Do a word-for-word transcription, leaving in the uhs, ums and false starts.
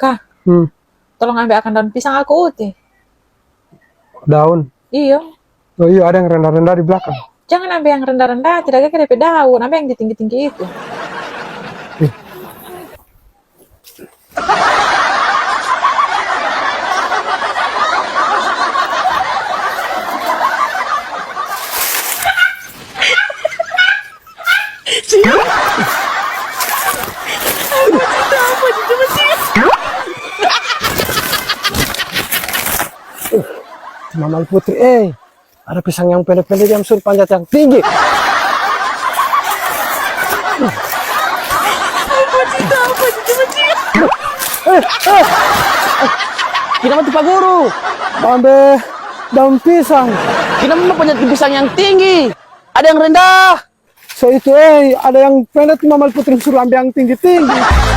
Ka, hmm, tolong ambe akang daun pisang aku uti. Daun? Iyo. Oh iyo, ada yang renda-renda di belakang. Jangan ambe yang renda-renda, tidak keke depe daun, ambe yang di tinggi-tinggi itu. Mama Putri, eh, ada pisang yang pende-pende, dia suruh panjat yang tinggi. Eh, eh, eh. Kita mati, Pak Guru. Ambe daun pisang. Kita mau panjat di pisang yang tinggi. Ada yang rendah. So itu, eh, ada yang pende tu Mama Putri suruh ambe yang tinggi-tinggi.